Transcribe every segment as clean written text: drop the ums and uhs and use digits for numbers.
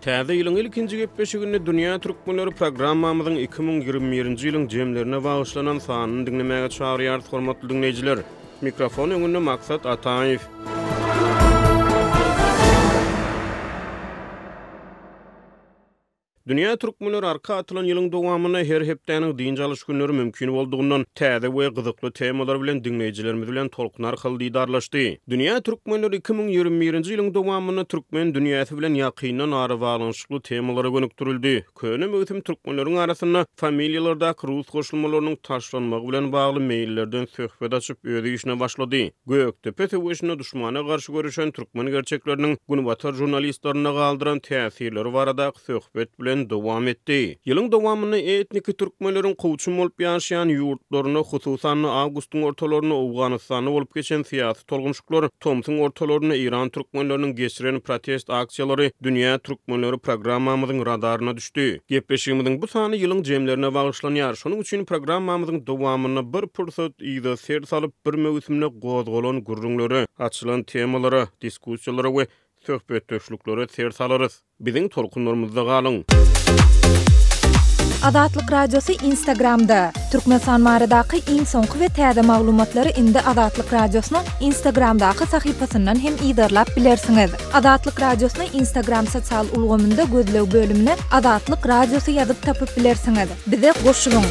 Täze ýylyň ilkinji gepleşiginde Dünýä Türkmenleri programmamyzyň 2021-nji ýylyň jemlerine bagyşlanan sanyny diňlemäge çagyrýarys hormatly diňleýjiler. Mikrofon öňünde Maksat Ataýew. Dünýä Türkmenleri arka atylan ýylyň dowamynda her hepdäniň dynç alyş günleri mümkin boldugyndan täze we gyzykly temalar bilen diňleýjilerimiz bilen tolkun arkaly didarlaşdy. Dünýä Türkmenleri 2021-nji ýylyň dowamynda türkmen dünýäsi bilen ýakyndan arabaglanyşykly temalara gönükdirildi. Köne möwsüm türkmenleriň arasynda familiýalardaky rus goşulmalarynyň taşlanmagy bilen bagly meýillerden söhbet açyp öz işine başlady. Gökdepe söweşinde duşmana garşy göreşen türkmen gerçekleriniň günbatar žurnalistlerinde galdyran täsirleri baradaky söhbet bilen dowam etdi. Ýylyň dowamynda etniki türkmenleriň kowçum bolup ýaşaýan ýurtlarynda, hususan-da, awgustyň ortalarynda Owganystanda bolup geçen syýasy tolgunşyklar, tomsuň ortalarynda Eýran türkmenleriniň geçiren protest aksiýalary Dünýä türkmenleri programmamyzyň radaryna düşdi. Gepleşigimiziň bu sany ýylyň jemlerine bagyşlanýar. Şonuň üçin programmamyzyň dowamynda bir pursat yza ser salyp, bir möwsümde gozgalan gürrüňlere, açylan temalara, diskussiýalara we söhbetdeşliklere ser salarys. Biziň tolkunlarymyzda galyň! Azatlyk Radiosy Instagramda! Türkmenistan baradaky iň soňky we täze maglumatlary indi Azatlyk Radiosynyň Instagramdaky sahypasyndan hem yzarlap bilersiňiz. Azatlyk Radiosyny Instagram sosial ulgamynda gözleg bölümine Azatlyk Radiosy ýazyp tapyp bilersiňiz. Bize goşulyň!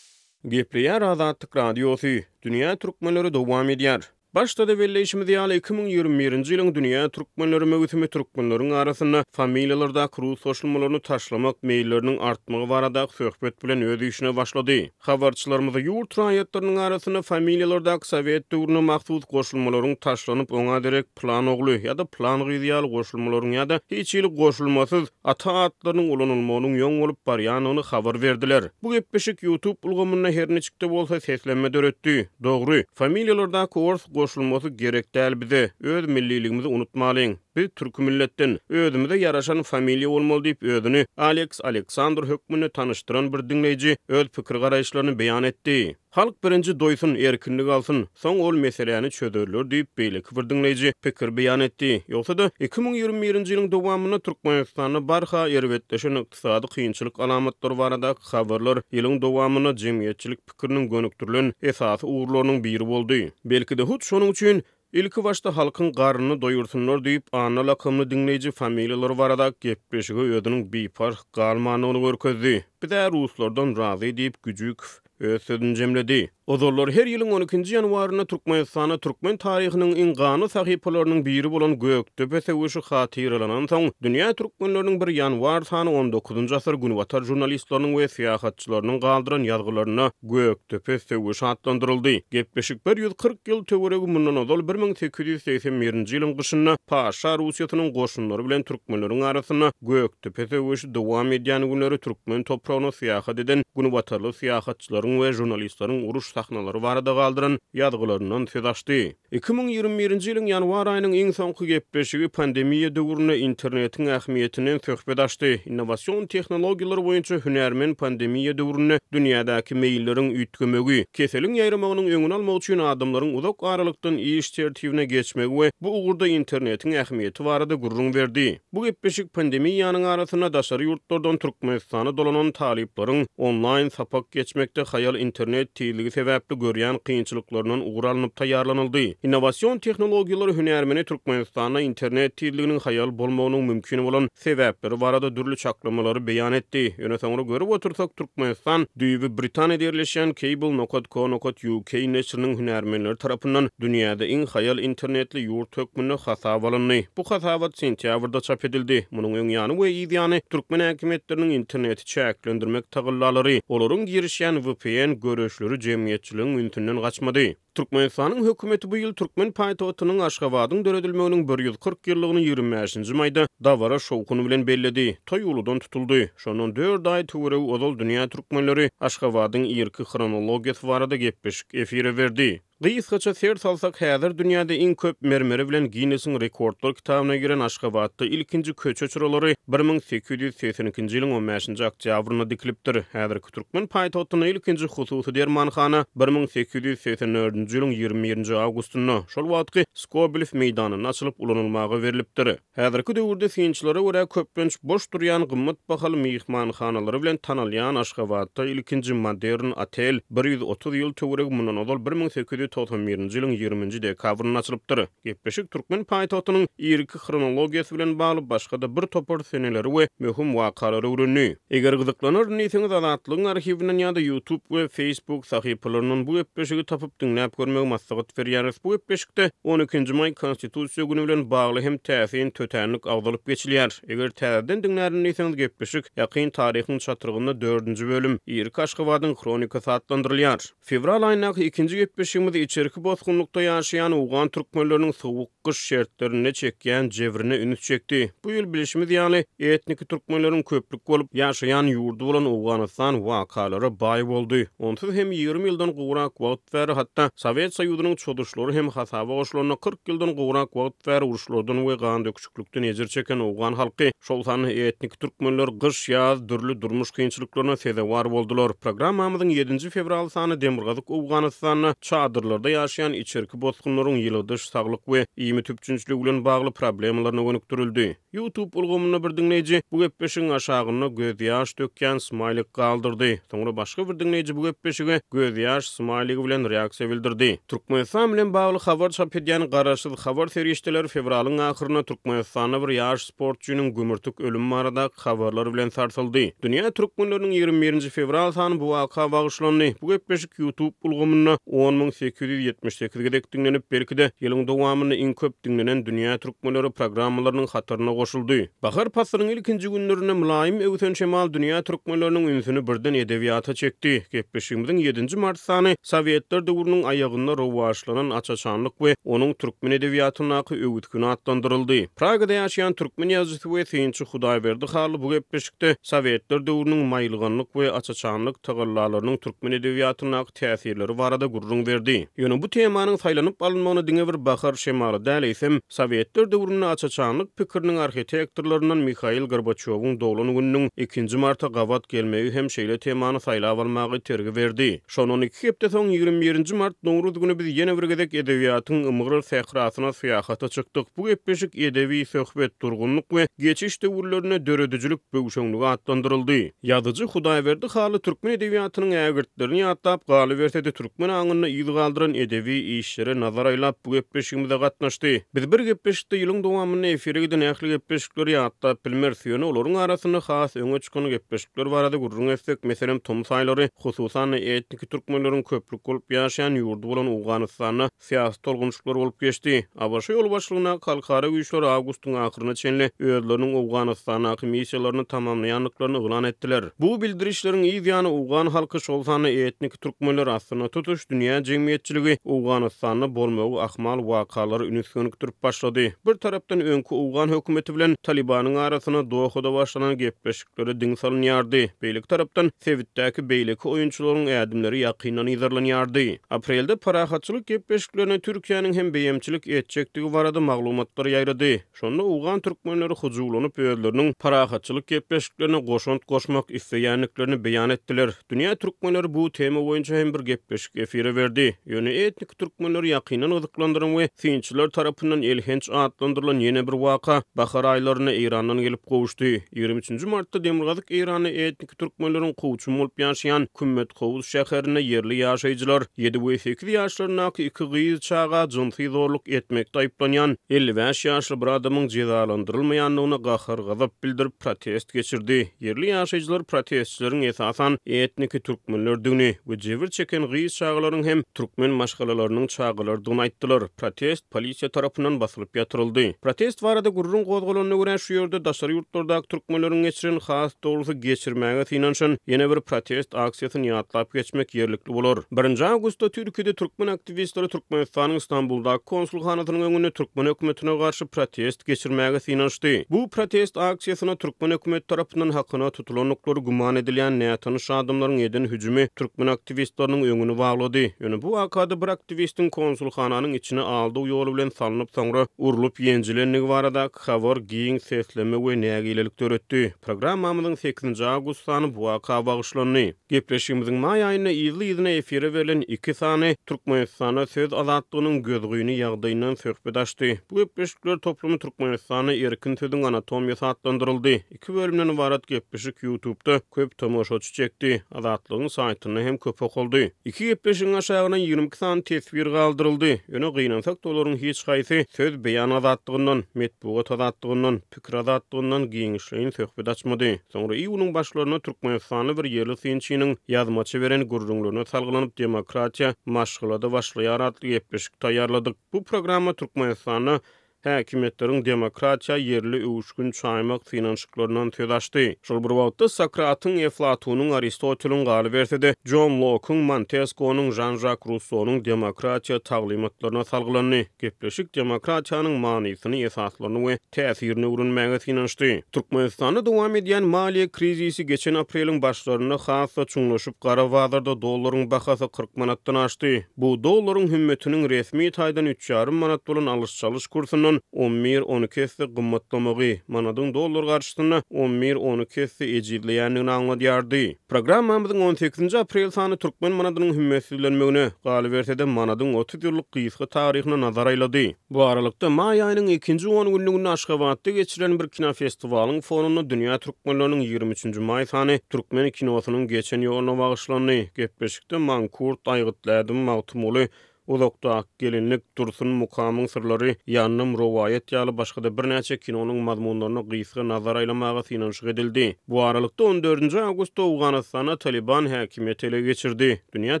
Gepleýär Azatlyk Radiosy, Dünýä türkmenleri dowam edýär. Başda-da belleýşimiz ýaly, 2021-nji ýylyň Dünýä türkmenleri möwsümi türkmenleriň arasynda familiýalardaky rus goşulmalaryny taşlamak meýilleriniň artmagy baradaky söhbet bilen öz işine başlady. Habarçylarymyz ýurt raýatlarynyň arasynda familiýalardaky sowet döwrüne mahsus goşulmalaryň taşlanyp, oňa derek pylan ogly ýa-da pylan gyzy ýaly goşulmalaryň ýa-da hiç hili goşulmasyz ata atlarynyň ulanylmagynyň ýoň bolup barýandygyny habar berdiler. Bu gepleşik YouTube ulgamynda her niçik-de bolsa seslenme döretdi. Dogry, familiýalardaky ors goşulmasy gerek däl bize, öz milliligimizi unutmalyň. Biz türki milletden. Özümize ýaraşan familiýa bolmaly diýip özüni Aleks Aleksandr hökmünde tanyşdyran bir diňleýji öz pikir-garaýyşlaryny beýan etdi. Halk birinji doýsun, erkinlik alsyn, soň ol meseläni çözerler diýip, beýleki bir diňleýji pikir beýan etdi. Ýogsa-da, 2021-nji ýylyň dowamynda Türkmenistanda barha erbetleşen ykdysady kynçylyk alamatlary baradaky habarlar ýylyň dowamynda jemgyýetçilik pikiriniň gönükdirilen esasy ugurlarynyň biri boldy. Belki-de, hut şonuň üçin, ilkibaşda halkyň garnyny doýursynlar diýip, Anna lakamly diňleýji familiýalary baradaky gepleşige özüniň biparh galmandygyny görkezdi. Biz-ä ruslardan razy diýip, Güjükow öz sözüni jemledi. Ozallar her ýylyň on ikinji ýanwarynda Türkmenistanda türkmen taryhynyň iň ganly sahypalarynyň biri bolan Gökdepe söweşi hatyralanansoň, dünýä türkmenleriniň bir ýanwar sany on dokuzynjy asyr günbatar žurnalistleriniň we syýahatçylarynyň galdyran ýazgylarynda Gökdepe söweşi atlandyryldy. Gepleşik 140 ýyl töweregi mundan ozal 1881-nji ýylyň gyşynda Paşa Russiýasynyň goşunlary bilen türkmenleriň arasynda Gökdepe söweşi dowam edýän günleri türkmen topragyna syýahat eden günbatarly syýahatçylaryň we žurnalistleriň uruş sahnalary barada galdyran ýazgylaryndan söz açdy. 2021-nji ýylyň ýanwar aýynyň iň soňky gepleşigi pandemiýa döwründe internetiň ähmiýetinden söhbet açdy. Innowasion tehnologiýalar boýunça hünärmen pandemiýa döwründe dünýädäki meýilleriň üýtgemegi, keseliň ýaýramagynyň öňüni almak üçin adamlaryň uzak aralykdan iş tertibine geçmegi we bu ugurda internetiň ähmiýeti barada gürrüň berdi. Bu gepleşik pandemiýanyň arasynda daşary ýurtlardan Türkmenistana dolanan talyplaryň onlaýn sapak geçmekde haýal internet tizligi sebäpli görýän kynçylyklaryndan ugur alnyp taýýarlanyldy. Innowasion tehnologiýalar hünärmeni Türkmenistanda internet tizliginiň haýal bolmagynyň mümkin bolan sebäpleri barada dürli çaklamalary beýan etdi. Ýöne soňra görüp otursak Türkmenistan düýbi Britaniýada ýerleşýän Cable nokat co nokat uk neşiriniň hünärmenleri tarapyndan dünýäde iň haýal internetli ýurt hökmünde hasaba alyndy. Bu hasabat sentýabrda çap edildi. Munuň öň ýany we yz ýany türkmen häkimiýetleriniň interneti çäklendirmek tagallalary, olaryň girişýän vpn göreşleri jemgyýetçiligiň ünsünden gaçmady. Türkmenistanyň hökümeti bu ýyl türkmen paýtagtynyň Aşgabadyň döredilmeginiň 140 ýyllygyny 25-nji maýda dabara şowhun bilen belledi. Toý uludan tutuldy. Şondan dört aý töweregi ozal dünýä türkmenleri Aşgabadyň irki hronologiýasy barada gepleşik efire berdi. Gysgaça ser salsak, häzir dünýäde iň köp mermeri bilen Ginnesiň rekordlar kitabyna giren Aşgabatda ilkinji köçe çyralary 1882-nji ýylyň on bäşinji oktýabrynda dikilipdir. Häzirki türkmen paýtagtynda ilkinji hususy dermanhana 1884-nji ýylyň 21-nji awgustynda, şol wagtky Skobelew meýdanynda açylyp ulanylmaga berlipdir. Häzirki döwürde synçylara görä köplenç boş durýan gymmat bahaly myhmanhanalary bilen tanalýan Aşgabatda ilkinji modern otel 130 ýyl töweregi mundan ozal 1891-nji ýylyň 20-nji dekabrynda açylypdyr. Gepleşik türkmen paýtagtynyň irki hronologiýasy bilen bagly başga-da bir topar seneleri we möhüm wakalary öwrendi. Eger gyzyklanaryn diýseňiz Azatlygyň arhiwinden ýa-da YouTube we Facebook sahypalaryndan bu gepleşigi tapyp diňläp görmegi maslahat berýäris. Bu gepleşikde on ikinji maý Konstitusiýa güni bilen bagly hem täsin tötänlik agzalyp geçilýär. Eger täzeden diňlärin diýseňiz gepleşik Ýakyn taryhyň çatrygynda dördünji bölüm, Irki Aşgabadyň hronikasy atlandyrylýar. Fewral aýyndaky ikinji gepleşigimiz içerki bosgunlykda ýaşaýan owgan türkmenleriniň sowuk gyş şertlerinde çekýän jebrine üns çekdi. Bu ýyl bilşimiz ýaly, etniki türkmenleriň köplük bolup ýaşaýan ýurdy bolan Owganystan wakalara baý boldy. Onsuz hem 20 ýyldan gowrak wagt bäri, hatda Sowet Soýuzynyň çozuşlary hem hasaba goşulanda 40 ýyldan gowrak wagt bäri uruşlardan we gandöküşiklikden ejir çeken owgan halky, şol sanda etniki türkmenler gyş-ýaz dürli durmuş kynçylyklaryna sezewar boldular. Programmamyzyň ýedinji fewral sany Demirgazyk Owganystanda çadyrlarda ýaşaýan içerki bosgunlaryň ýyladyş, saglyk we iýmit üpjünçiligi bilen bagly problemalaryna gönükdirildi. YouTube ulgamynda bir diňleýji bu gepleşigiň aşagynda gözýaş dökýän smaýlik galdyrdy. Soňra başga bir diňleýji bu gepleşige gözýaş smaýligi bilen reaksiýa bildirdi. Türkmenistan bilen bagly habar çap edýän garaşsyz habar serişdeleri fewralyň ahyrynda Türkmenistanda bir ýaş sportçynyň gümürtik ölümi baradaky habarlar bilen sarsyldy. Dünýä türkmenleriniň 21-nji fewral sany bu waka bagyşlandy. Bu gepleşik YouTube ulgamynda 10 878 gezek diňlenip, belki-de, ýylyň dowamynda iň köp diňlenen Dünýä türkmenleri programmalarynyň hataryna goşuldy. Bahar paslynyň ilkinji günlerinde mylaýym öwsen şemal dünýä türkmenleriniň ünsüni birden edebiýata çekdi. Gepleşigimiziň ýedinji mart sany Sowetler döwrüniň aýagynda rowaçlanan aç-açanlyk we onuň türkmen edebiýatyndaky öwüsgini atlandyryldy. Pragada ýaşaýan türkmen ýazyjysy we synçy Hudaýberdi Hally bu gepleşikde Sowetler döwrüniň maýylganlyk we aç-açanlyk tagallalarynyň türkmen edebiýatyndaky täsirleri barada gürrüň berdi. Ýöne bu temanyň saýlanyp alynmagyna diňe bir bahar şemaly däl, eýsem, Sowetler döwründe aç-açanlyk pikiriniň arhitektorlaryndan Mihail Gorbaçýowyň doglan gününiň ikinji marta gabat gelmegi hem şeýle temany saýlap almaga itergi berdi. Şondan iki hepde soň, 21-nji mart, Nowruz güni biz ýene bir gezek edebiýatyň ymgyr sährasyna syýahata çykdyk. Bu gepleşik edebi söhbet, durgunlyk we geçiş döwürlerinde döredijilik böwşeňligi atlandyryldy. Ýazyjy Hudaýberdi Hally türkmen edebiýatynyň ägirtlerini ýatlap, galyberse-de türkmen aňynda yz galdyran edebi işlere nazar aýlap bu gepleşigimize gatnaşdy. Biz bir gepleşikde ýylyň dowamynda efire giden ähli gepleşikleri ýatlap bilmeris, ýöne olaryň arasynda has öňe çykan gepleşikler barada gürrüň etsek, meselem tomus aýlary, hususan-da etniki türkmenleriň köplük bolup ýaşaýan ýurdy bolan Owganystanda syýasy tolgunyşyklar bolup geçdi. ABŞ ýolbaşçylygyndaky halkara güýçleri awgustyň ahyryna çenli özleriniň Owganystandaky missiýalaryny tamamlaýandyklaryny yglan etdiler. Bu bildirişleriň yz ýany owgan halky, şol sanda etniki türkmenler, aslynda tutuş dünýä jemgyýetçiligi Owganystanda bolmagy ahmal wakalara üns gönükdirip başlady. Bir tarapdan öňki owgan hökümeti bilen Talybanyň arasynda Dohada başlanan gepleşik Lere diň salynýardy, beýleki tarapdan, sebitdäki beýleki oýunçylaryň ädimleri ýakyndan yzarlanýardy. Aprelde parahatçylyk gepleşiklerine Türkiýäniň hem beýemçilik etjekdigi barada maglumatlar ýaýrady. Şonda owgan türkmenleri hyjuwlanyp, özleriniň parahatçylyk gepleşiklerine goşant goşmak isleýändiklerini beýan etdiler. Dünýä türkmenleri bu tema boýunça hem bir gepleşik efire berdi. Ýöne etniki türkmenleri ýakyndan gyzyklandyran we synçylar tarapyndan elhenç atlandyrylan ýene bir waka bahar aýlarynda Eýrandan gelip gowuşdy. 23-nji martda demirgazyk Eýranda etniki türkmenleriň kowçum bolup ýaşaýan Kümmetkowus şäherinde ýerli ýaşaýjylar ýedi we sekiz ýaşlaryndaky iki gyz çaga jynsy zorluk etmekde aýyplanýan 55 ýaşly bir adamyň jezalandyrylmaýandygyna gahar-gazap bildirip protest geçirdi. Ýerli ýaşaýjylar protestçileriň esasan etniki türkmenlerdigini we jebir çeken gyz çagalaryň hem türkmen maşgalalarynyň çagalarydygyny aýtdylar. Protest polisiýa tarapyndan basylyp ýatyryldy. Protest barada gürrüň gozgalanyna görä, şu ýerde daşary ýurtlardaky türkmenleriň geçiren, has dogrusy geçirmäge synanyşan ýene bir protest aksiýasyny ýatlap geçmek ýerlikli bolar. Birinji awgustda Türkiýede türkmen aktiwistleri Türkmenistanyň Stambuldaky konsulhanasynyň öňünde türkmen hökümetine garşy protest geçirmäge synanyşdy. Bu protest aksiýasyna türkmen hökümeti tarapyndan hakyna tutulandyklary güman edilýän nätanyş adamlaryň eden hüjümi türkmen aktiwistleriniň öňüni baglady. Ýöne bu. wakada bir aktiwistiň konsulhananyň içine aldaw ýoly bilen salnyp, soňra urlup-ýenjilendigi baradaky habar giň seslenme we nägilelik döretdi. Programmamyzyň sekizinji awgust sany bu waka bagyşlandy. Gepleşigimiziň maý aýynda yzly-yzyna efire berlen iki sany Türkmenistanda söz azatlygynyň gözgyny ýagdaýyndan söhbet açdy. Bu gepleşikler toplumy Türkmenistanda erkin sözüň anatomiýasy atlandyryldy. Iki bölümden ybarat gepleşik Ýutubda köp tomaşaçy çekdi, Azatlygyň saýtynda hem köp okaldy. Iki gepleşigiň aşagyna 22 sany teswir galdyryldy, ýöne gynansak-da olaryň hiç haýsy söz beýan azatlygyndan, metbugat azatlygyndan, pikir azatlygyndan giňişleýin söhbet açmady. Soňra iýunyň başlarynda türkmenistanly bir ýerli synçynyň ýazmaça beren gürrüňlerine salgylanyp Demokratiýa maşgalada başlaýar atly gepleşik taýýarladyk. Bu programma Türkmenistanda häkimiýetleriň demokratiýa ýerli öwüşgin çaýmak synanyşyklaryndan söz açdy. Şol bir wagtda Sokratyň, Eflatunyň, Aristoteliň, galyberse-de, Jon Lokkyň, Monteskonyň, Žan-Žak Russonyň demokratiýa taglymatlaryna salgylandy. Gepleşik demokratiýanyň manysyny, esaslaryny we täsirini öwrenmäge synanyşdy. Türkmenistanda dowam edýän maliýe krizisi geçen apreliň başlarynda has-da çuňlaşyp, gara bazarda dollaryň bahasy 40 manatdan aşdy. Bu dollaryň hümmetiniň resmi taýdan üç ýarym manat bolan alyş-çalyş kursundan on bir, 12 esse gymmatlamagy, manadyň dollar garşysynda on bir, 12 esse ejizleýändigini aňladýardy. Programmamyzyň on sekizinji aprel sany türkmen manadynyň hümmetsizlenmegine, galyberse-de, manadyň 30 ýyllyk gysga taryhyna nazar aýlady. Bu aralykda, maý aýynyň ikinji on günlüginde Aşgabatda geçirilen bir kinofestiwalyň fonunda dünýä türkmenleriniň 23-nji maý sany türkmen kinosynyň geçen ýoluna bagyşlandy. Gepleşikde Mankurt, Aýgytly ädim, Magtymguly, Uzakdaky gelinlik, Dursun, Mukamyň syrlary, Ýandym, Rowaýat ýaly başga-da birnäçe kinonyň mazmunlaryna gysga nazar aýlamaga synanyşyk edildi. Bu aralykda, on dördünji awgustda Owganystanda Talyban häkimiýeti ele geçirdi. Dünýä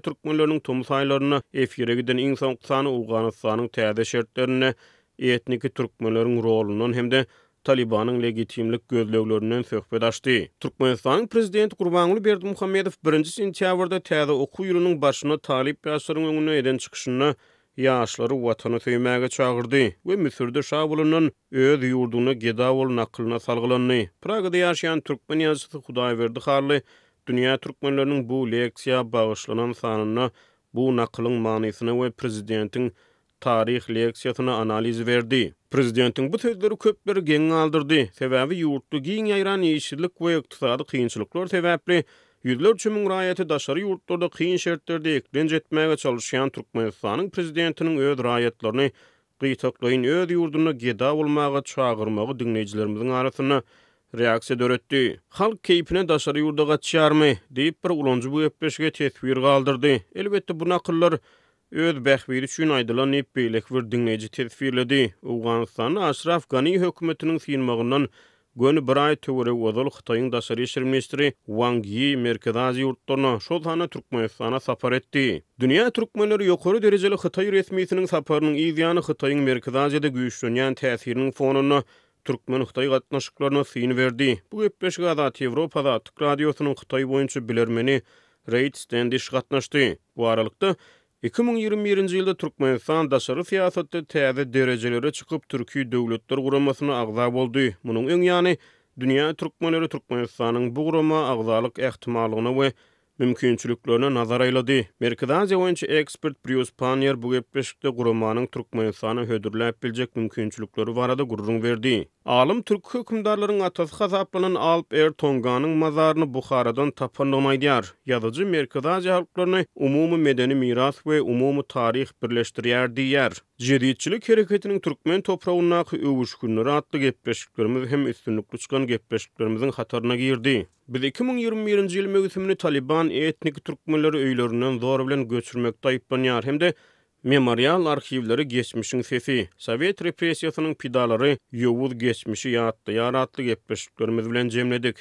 türkmenleriniň tomus aýlarynda efire giden iň soňky sany Owganystanyň täze şertlerinde etniki türkmenleriň rolundan hem-de Talybanyň legitimlik gözleglerinden söhbet açdy. Türkmenistanyň Prezidenti Gurbanguly Berdimuhamedow birinji sentýabrda täze okuw ýylynyň başynda talyp ýaşlaryň öňünde eden çykyşynda ýaşlary Watany söýmäge çagyrdy we Müsürde şa bolandan öz ýurduňda geda bol nakylyna salgylandy. Pragada ýaşaýan türkmen ýazyjysy Hudaýberdi Hally dünýä türkmenleriniň bu leksiýa bagyşlanan sanynda bu nakylyň manysyna we prezidentiň taryh leksiýasyna analiz berdi. Prezidentiň bu sözleri köpleri geň galdyrdy. Sebäbi ýurtda giň ýaýran işsizlik we ykdysady kynçylyklar sebäpli ýüzlerçe müň raýaty daşary ýurtlarda kyn şertlerde eklenç etmäge çalyşýan Türkmenistanyň prezidentiniň öz raýatlaryny gytaklaýyn öz ýurdunda geda bolmaga çagyrmagy diňleýjilerimiziň arasynda reaksiýa döretdi. Halk keýpine daşary ýurda gaçýarmy? diýip, bir ulanyjy bu gepleşige teswir galdyrdy. Elbetde, bu nakyllar Öz bähbidi üçin aýdylan diýip, beýleki bir diňleýji teswirledi. Owganystanda Aşraf Gani hökümetiniň synmagyndan göni bir aý töweregi ozal Hytaýyň daşary işler ministri Wang Ýi Merkezi Aziýa ýurtlaryna, şol sanda Türkmenistana sapar etdi. Dünýä türkmenleri ýokary derejeli hytaý resmisiniň saparynyň yz ýany Hytaýyň Merkezi Aziýada güýçlenýän täsiriniň fonunda türkmen-hytaý gatnaşyklaryna syn berdi. Bu gepleşige Azat Ýewropa Azatlyk Radiosynyň Hytaý boýunça bilermeni Reýd Stendiş gatnaşdy. Bu aralykda, 2021-nji ýylda Türkmenistan daşary syýasatda täze derejelere çykyp, Türki Döwletler Guramasyna agza boldy. Munuň öň ýany, dünýä türkmenleri Türkmenistanyň bu gurama agzalyk ähtimallygyna we mümkinçiliklerine nazar aýlady. Merkezi Aziýa boýunça ekspert Brýus Panniýer bu gepleşikde guramanyň Türkmenistana hödürläp biljek mümkinçilikleri barada gürrüň berdi. Alym türki hökümdarlaryň atasy hasaplanan Alp Er Tonganyň mazaryny Buharadan tapandygyny aýdýar. Ýazyjy Merkezi Aziýa halklaryny umumy medeni miras we umumy taryh birleşdirýär diýýär. Jeditçilik hereketiniň türkmen topragyndaky öwüşginleri atly gepleşiklerimiz hem üstünlikli çykan gepleşiklerimiziň hataryna girdi. Biz 2021-nji ýyl möwsümini Talyban etniki türkmenleri öýlerinden zor bilen göçürmekde aýyplanýar hem-de Memorial arhiwleri Geçmişiň sesi, Sowet repressiýasynyň pidalary ýowuz geçmişi ýatlaýar atly gepleşiklerimiz bilen jemledik.